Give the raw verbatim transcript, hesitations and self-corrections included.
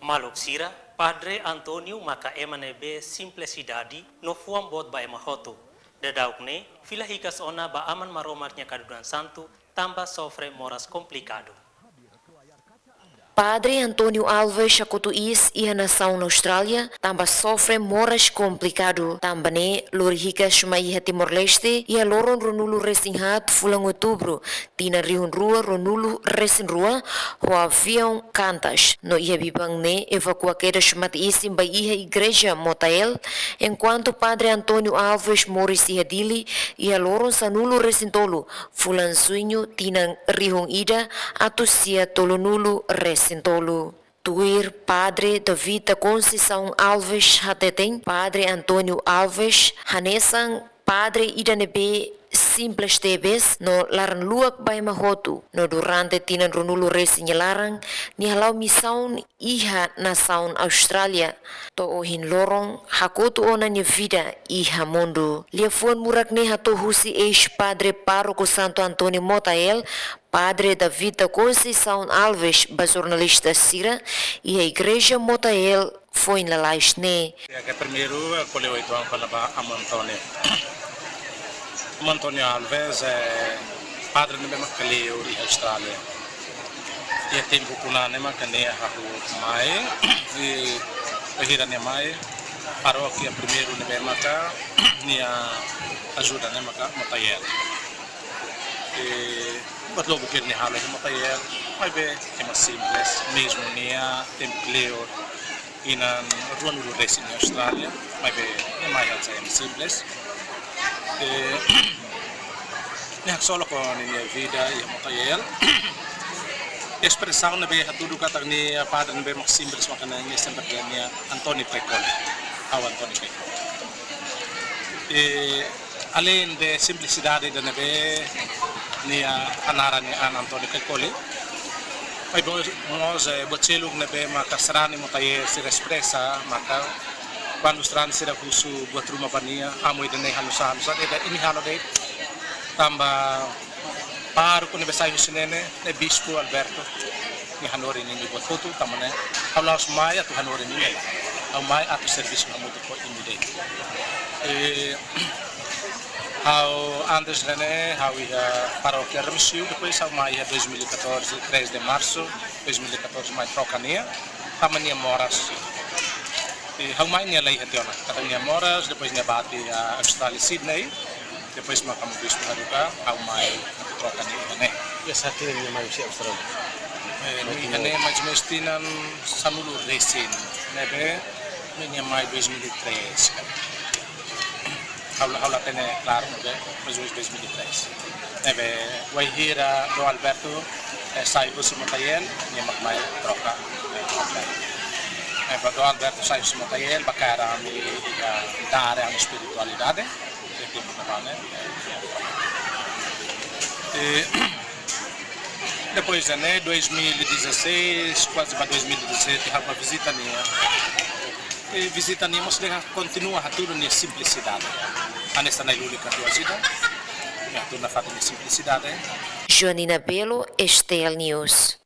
Maluk sira, Padre António maka ema ne'ebé simplisidade no fuan boot ba ema hotu. Daudaun ne'e, fila hikas ona ba Aman Maromak nia kadunan santu, tanba sofre moras komplikadu. Padre António Alves hakotu iis iha nasaun Austrália, tanba sofre moras komplikadu. Tanba ne'e, lori hikas mai iha Timor-Leste, iha loron ruanulu resin haat fulan Outubru, tinan rihun rua ruanulu resin rua, ho aviaun Qantas. No iha biban ne'e evakua kedas mate-isin ba iha Igreja Motael, enkuantu Padre António Alves moris iha Dili, iha loron sanulu resin tolu, fulan Juñu tinan rihun ida atus sia tolunulu resin tolu. Tuir Padre David da Conceição Alves hateten, Padre António Alves hanesan padre ida ne'ebé simples tebes no laran-luak ba ema hotu, no durante tinan ruanulu resin nia laran, nia hala'o misaun iha nasaun Austrália, to'o ohin loron hakotu ona nia vida iha mundu. Liafuan murak ne'e hato'o husi eis-padre pároku Santo António Motael, Padre David da Conceição Alves, ba jornalista sira iha Igreja Motael foin lalais ne'e. Di'ak, primeiru, eh, ko'alia uitoan kona-ba Aman António. Aman António Alves, eh, padre ne'ebé mak kleur iha Austrália. Iha tempu kona ne'e maka nia hahú mai, i bainhira nia mai, parókia primeiru ne'ebé maka nia ajuda ne'e maka Motael. I buat lubuk ne'ebé nia halo iha Motael, maibé ema simples, mezmu nia tempu kleur, inan ruanulu resin iha Austrália, maibé nia mai hanesan ema simples. I nia haksolok ho nia vida iha Motael. Espresaun ne'ebé hatudu katak nia padre ne'ebé mak simples maka nia sempre dehan nia António Caicoli. Ha'u António Caicoli. I alende simplisidade ida ne'ebé nia hanaran nia an António Caicoli. Maibé mós, eh, buat seluk ne'ebé maka sarani Motael sira espresa, maka kuandu sarani sira husu buat ruma ba nia, amu ida-ne'e halo sá, halo sá, ida imi halo de'it. Tanba pároku ne'ebé sai husi ne'e ne'e, ne'e Bispu Alberto. Nia hanorin imi buat hotu, tanba ne'e ha'u la'ós mai atu hanorin imi. Ha'u mai atu servisu hamutuk ho imi de'it. I ha'u antes ne'e ne'e, ha'u iha parókia Remexio, depois ha'u mai iha dois mil e catorze, três de março, dois mil e catorze mai troka nia, tanba nia moras. I ha'u mai nia la iha tiha ona, katak nia moras, depois nia bá tiha Austrália, Sydney, depois mak amu bispu haruka, ha'u mai atu troka nia iha ne'e. Iha saida tempu nia mai husi Austrália? Eh, nia iha ne'e mais ou menos tinan sanulu resin, ne'ebé nia mai dois mil e três. Ha'u la, ha'u la hatene klaru, ne'ebé mais ou menos dois mil e três. Ne'ebé bainhira Dom Alberto, eh, sai husi Motael, nia mak mai troka. Ne'ebé Dom Alberto sai husi Motael, bá kaer ami iha área espiritualidade. Iha tempu ne'ebá ne'e. I depois de ne'e, dois mil e dezasseis, kuaze ba dois mil e dezassete, ha'u bá vizita nia. I vizita nia mós nia kontinua hatudu nia simplisidade. Hanesan na'i-lulik atu ajuda, nia hatudu nafatin nia simplisidade. Joanina Belo, STL News.